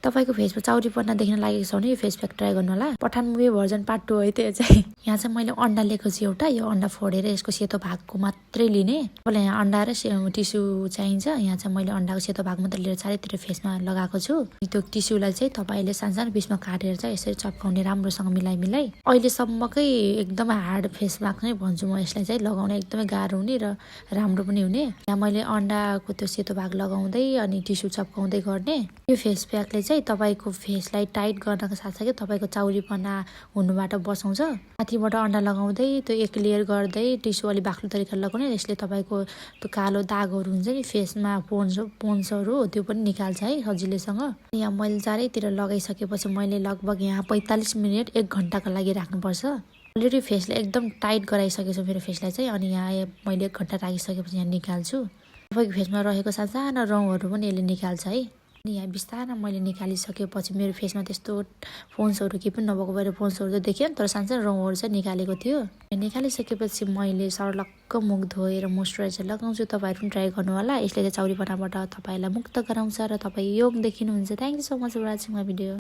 तपाईको फेसमा चाउरीपना देख्न लागेको छ भने यो फेस प्याक ट्राई गर्नु होला। पठान मुभी भर्जन पार्ट 2 है त्यो चाहिँ। यहाँ चाहिँ मैले अन्डा लिएको छु एउटा, यो अन्डा फोडेर यसको सेतो भागको मात्रै लिने। तपाईँलाई यहाँ अन्डा र टिस्यु चाहिन्छ। यहाँ चाहिँ मैले अन्डाको सेतो भाग मात्रै लिएर चारैतिर फेसमा लगाएको छु। त्यो टिस्युलाई चाहिँ तपाईँले सानसानो पिसमा काटेर चाहिँ यसरी चप्काउने राम्रोसँग मिलाइ अहिलेसम्मकै एकदमै हार्ड फेस मास्क नै भन्छु म यसलाई चाहिँ। लगाउन एकदमै गाह्रो हुने र राम्रो पनि हुने। यहाँ मैले अन्डाको त्यो सेतो भाग लगाउँदै अनि टिस्यु चप्काउँदै गर्ने। यो फेस प्याकले चाहिँ तपाईँको फेसलाई टाइट गर्नको साथसाथै तपाईँको चाउरीपना हुनुबाट बचाउँछ। माथिबाट अन्डा लगाउँदै त्यो एक लेयर गर्दै टिस्यु अलि बाक्लो तरिकाले लगाउने। यसले तपाईँको त्यो कालो दागहरू हुन्छ नि फेसमा पोन्सहरू त्यो पनि निकाल्छ है सजिलैसँग। यहाँ मैले चारैतिर लगाइसकेपछि मैले लगभग यहाँ 45 मिनट 1 घन्टाको लागि राख्नुपर्छ। अलरेडी फेसलाई एकदम टाइट गराइसकेको छु मेरो फेसलाई चाहिँ। अनि यहाँ मैले 1 घन्टा राखिसकेपछि यहाँ निकाल्छु। तपाईँको फेसमा रहेको सानो रौँहरू पनि यसले निकाल्छ है। अनि यहाँ बिस्तारै मैले निकालिसकेपछि मेरो फेसमा त्यस्तो पोन्सहरू केही पनि नभएको भएर पोन्सहरू त देखियो तर सानो रौँहरू चाहिँ निकालेको थियो। निकालिसकेपछि मैले सर्लक्क मुख धोएर मोइस्चराइजर लगाउँछु। तपाईँहरू पनि ट्राई गर्नु होला। यसले चाहिँ चाउरीपनाबाट तपाईँलाई मुक्त गराउँछ र तपाईँ योग देखिनुहुन्छ। Thank you so much for watching my video.